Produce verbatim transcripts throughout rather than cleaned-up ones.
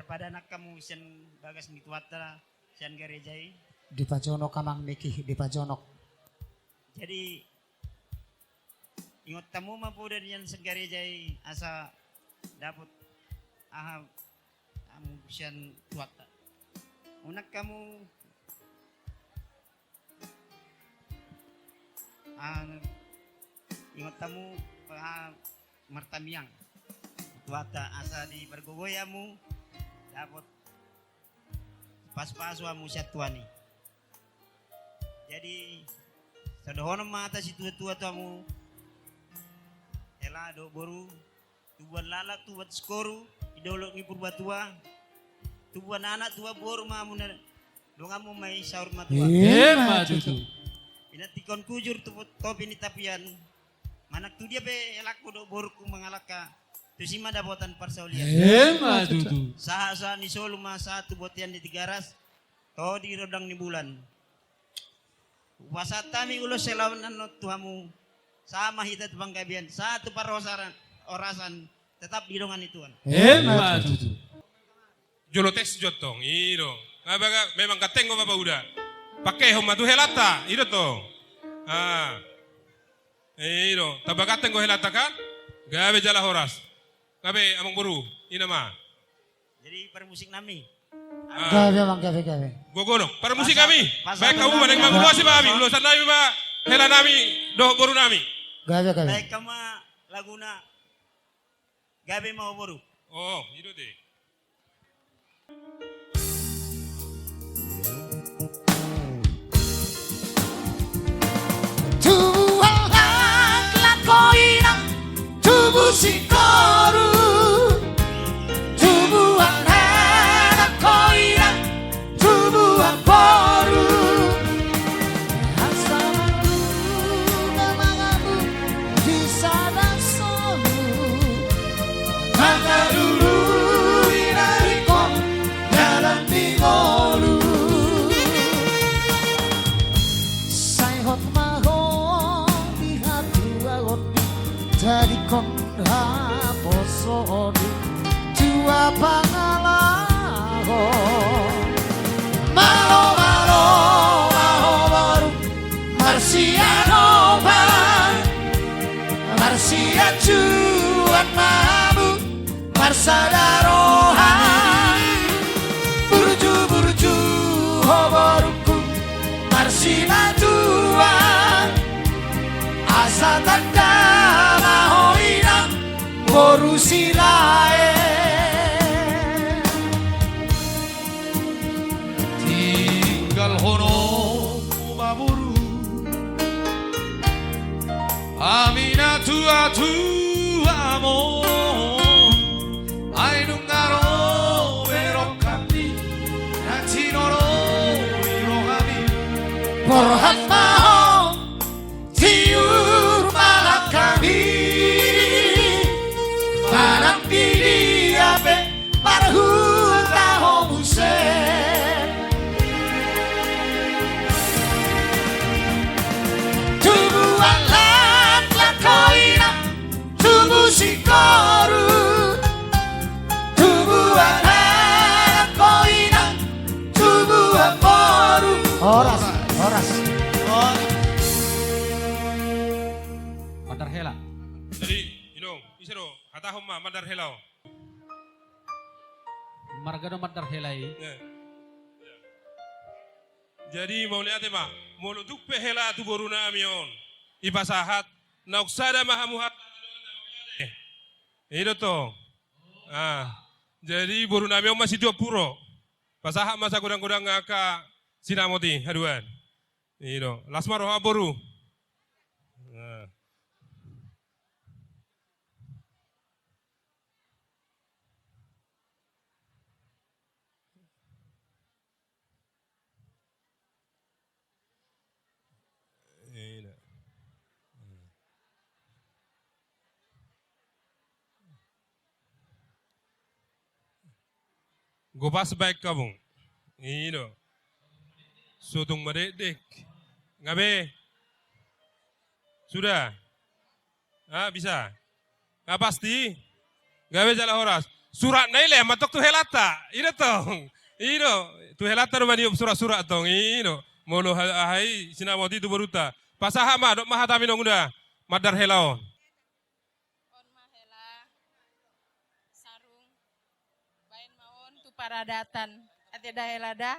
Padanak hamu sian bagas ni Tuhanta, sian gareja i. Dipajonok amang Miki, dipajonok. Jadi, ingot hamu ma poda nian sian gareja i asa dapot aha hamu sian Tuhanta. Unang hamu Ah, ingot hamu, ah, martamiang. Tuhanta asa dipargogoi hamu, dapot pasu-pasu hamu sian Tuhan i. Jadi, sai dohonon ma hata situa-tua tu hamu, hela dohot boru, tubuan laklak, tubuan singkoru, di dolok ni Purbatua. Tubuan anak, tubuan boru ma hamu na donganmu ma i saur matua. Emma tutu. Pinantikhon hujur tu topi ni tapian. Manang tu dia pe helangku dohot borungku mangalangka, tusi ma dapotan parsaulian. Emma tutu. Sahat-sahat ni solu ma sahat tu bontean ni Tigaras, toho di rondang ni bulan. Hupasahat hami ulos helaon annon tu hamu, sahat ma hita tu panggabean, sahat tu parhorasan, horasan, tetap didongani Tuhan. Emma tutu. Jolo tes jo tong, i do. Nga baga, memang ganteng do bapa uda. Pakehon ma tu helanta, i do tong. Ah. I do, tamba ganteng do helanta kan? Gabe jala horas. Gabe amang boru, i nama. Jadi parmusik nami. Ah. Gabe, amang, gabe, gabe. Gogo do. Parmusik nami. Baen hamu ma, naeng mangulosi ma hami. Ulosan nami ma hela nami dohot boru nami. Gabe, gabe. Baen hamu ma laguna. Gabe ma ho boru. Oh, i do te. Tubuan laklak ho inang, tubu singkoru. Tubuan anak ho inang, tubuan boru. Asa marunga mangamu di sada solu. Mangalului na ingkon dalan ni ngolu. Sai hot ma ho di hatuaon, tadingkon haposoon, tua pangalaho. Malo, malo, ma ho boru, marsiadopan, marsianjuan ma hamu, marsada roha. Burju, burju, ho borungku, marsimatua. Asa tanda ma ho inang, boru Silae. Tinggalhononmu ma boru, hami na tua-tua ma. Ai nunga ro be rohami, na tinoro i rohami. Borhat ma ho, tiur ma langkami, manang di dia pe marhuta ho muse. Tubuan laklak ho inang, tubu singkoru. Tubuan anak ho inang, tubuan boru. Horas, horas. Mandar hela. Jadi, i do, ise do hatahon ma mandar hela on? Marga do mandar hela i. Jadi mauliate ma, molo tung pe hela tu boru nami on dipasahat, naung sada ma hamu hata. I do tong. Ah, jadi boru nami on ma si Tuan Puro. Pasahat ma sagodang-godang angka sinamot i haduan. I do. Las ma roha boru. Ah. Gopas baen hamu. I do. Sotung madekdek. Nga be. Sudah. Ah, bisa. Nga pasti. Gabe jala horas. Suratna i lean ma tong tu helanta. I do tong. I do. Tu helanta do maniop surat-surat tong. I do. Molo ha-, aha i sinamot i tu borunta. Pasahat ma, dok ma hatami nunga da mandar hela on. On ma hela. Sarung. Baen ma on tu paradatan. Ate da hela da.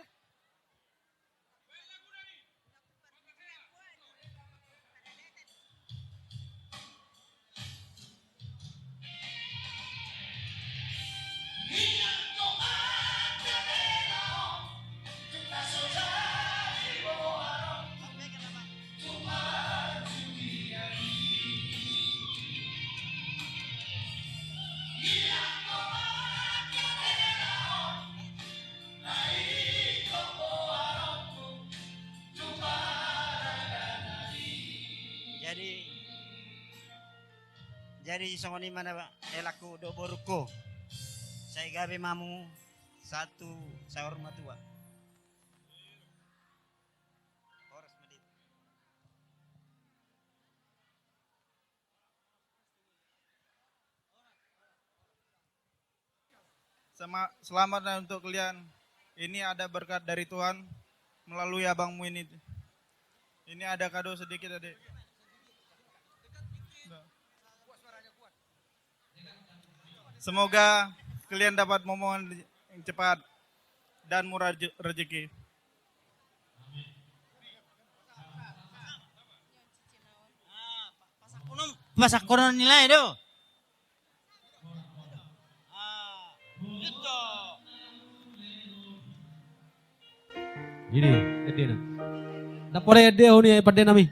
Jadi, jadi songon i ma na helangku dohot borungku. Sai gabe ma hamu sahat tu saur matua. Horas ma di. Sema-, selamat ya untuk kalian. Ini ada berkat dari Tuhan melalui abangmu ini. Ini ada kado sedikit, Adik. Semoga kalian dapat momongan yang cepat dan murah je-, rezeki. Pasangkonon nilai do. Ini, ende na. Ndang pola ende, honi, eh, pande nami.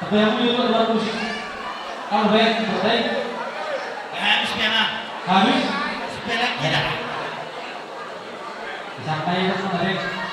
Tapi aku juga luar musik. Kamu baik, baik. Habis piala. Habis? Piala kita. Sampai itu kemarin.